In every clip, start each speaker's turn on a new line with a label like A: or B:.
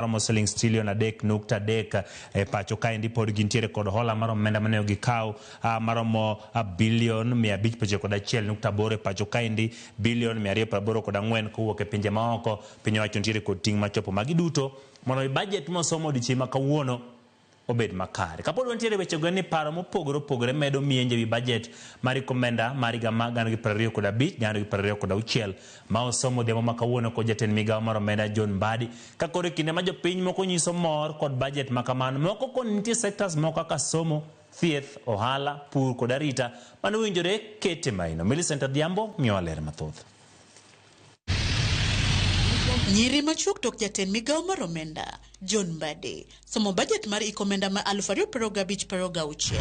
A: Maromo siling trilion 3.3 e pacho kaendi. Pod gintiere kod hola mar omenda mane gikaw maromo bilion 591.8 e pacho kaendi, bilion 284 kowuok e pinje maoko. Piny owacho nitiere kod ting' machopo magi duto mondo mi budget mosomo odiochieng' ma kawuono obed makare. Kapod wantiere wechego ni paro mopogore opogore medo mienje wi budget mar omenda mar higa ma 2025 2026 ma osomo odhiambo ma kawuono kod jatend migawo mar omenda John Mbadi. Ka koro e kinde ma jopiny moko nyiso mor kod budget ma kamano, moko koni nitie sectors moko kaka somo, thieth, ohala, pur kod arita mane owinjore kete maino. Millicent Adhiambo miyowa ler mathoth.
B: Nyiri machuok tok jatend migawo mar omenda John Mbadi somo bajet mar hik omenda ma 2025-26.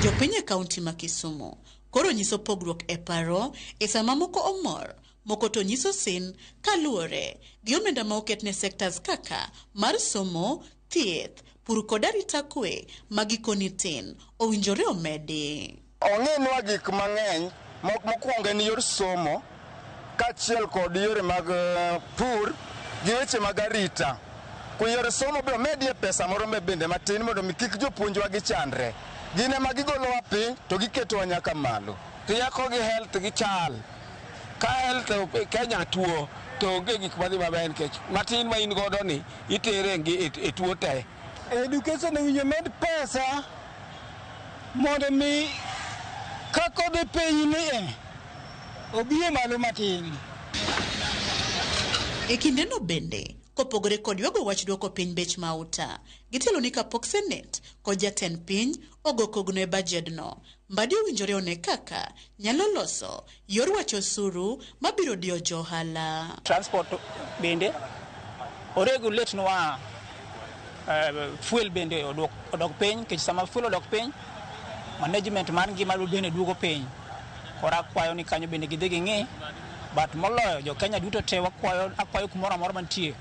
B: Jopiny e kaunti ma Kisumu koro nyiso pogruok e paro e sama moko omor, moko to nyiso sin kaluwore gi omenda ma oket ne sectors kaka mar somo, thieth, pur kod arita kwe ma gikoni tin owinjore omedi.
C: Ong'inwa gik mang'eny. Mokwongo en yor somo kaachiel kod yore mag pur gi weche mag arita. Kuom somo be omedie pesa moro bende matin mondo mi kik jopuonjwa gi chandre. Gin ema gigolowa piny to giketowa nyaka malo.
D: Rieko gi health gi chal. Ka health Kenya tuo to onge gik madhi maber nikech matin ma in godo ni itere e tuo te.
E: Education owinjo med pesa mondo mi kaka odhi piny ni e obie malo matin.
B: E kindeno bende, kopogore kod ywago wach duoko piny bech mauta, gitelo ni kapok Senate kod jatend piny ogo kogno e bajedno, Mbadi owinjore one kaka nyalo loso yor wacho osuru mabiro diyo johala.
F: Transport bende oregulate nwa fuel bende odok piny, nikech sama fuel odok piny, management mar ngima bende duogo piny. Koro akwayo ni kanyo bende gidhi ging'i, but moloyo jo Kenya duto te wakwayo, akwayo kumoro amora mantie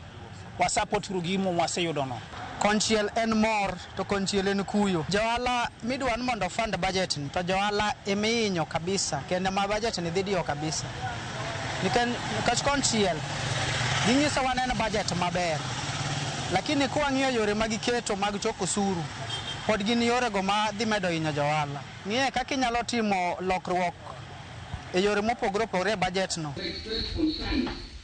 F: wa support uru gimo mwaseyudono.
G: Konchiel en mor to konchiel en kuyo. Johala midwa ni mondo fund budget ni to johala emihinyo kabisa kendo ma budget ni dhi diyo kabisa. Nikech konchiel ginyisowa ni en budget maber, lakini kwang'iyo yore ma giketo mag choko osuru pod gin yorego ma dhi medo hinyo johala. Ng'iye kaka inyalo timo lokruok e yore mopogore opogore e budget no.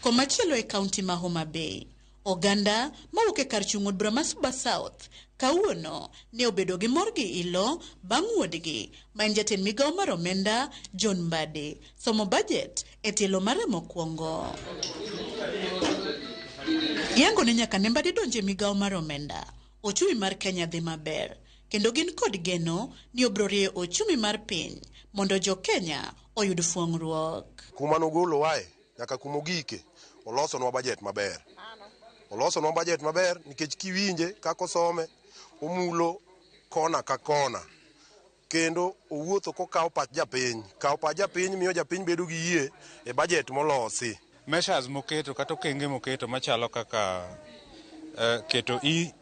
B: Komachielo e kaunti ma Homa Bay, oganda mawuok e kar chung' od bura ma Suba South kawuono ne obedo gi mor gi ilo bang' wuodgi ma en jatend migawo mar omenda John Mbadi somo bajet e tielo mare mokwongo. Giyango ni nyaka ne Mbadi donjo e migawo mar omenda, ochumi mar Kenya dhi maber kendo gin kod geno ni obiro rieyo ochumi mar piny mondo jo Kenya oyud fuong'ruok.
H: Kuma nogolowae nyaka kuma ogike, olosonwa bajet maber. Olosonwa bajet maber nikech kiwinje kaka osome, omulo kona ka kona. Kendo owuotho kokawo pach japiny. Kawo pach japiny miyo japiny bedo gi yie e bajet molosi.
I: Measures moketo kata okenge moketo machalo kaka keto e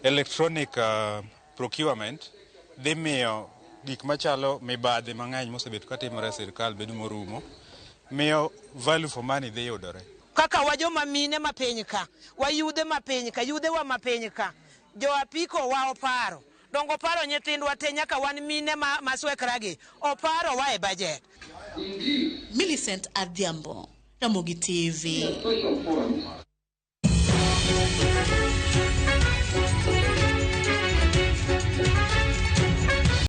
I: electronic procurement dhi miyo gik machalo mibadhi mang'eny mosebet katimore e sirikal bedo morumo, miyo value for money dhi yudore.
J: Kaka wa joma mine ma piny ka, wa yudhe ma piny ka, yudhe wa ma piny ka, jo apiko wa oparo. Dongo oparo nyithindwa te nyaka wan mine ma swekragi, oparo wa e budget.
B: Millicent Adhiambo, Ramogi TV.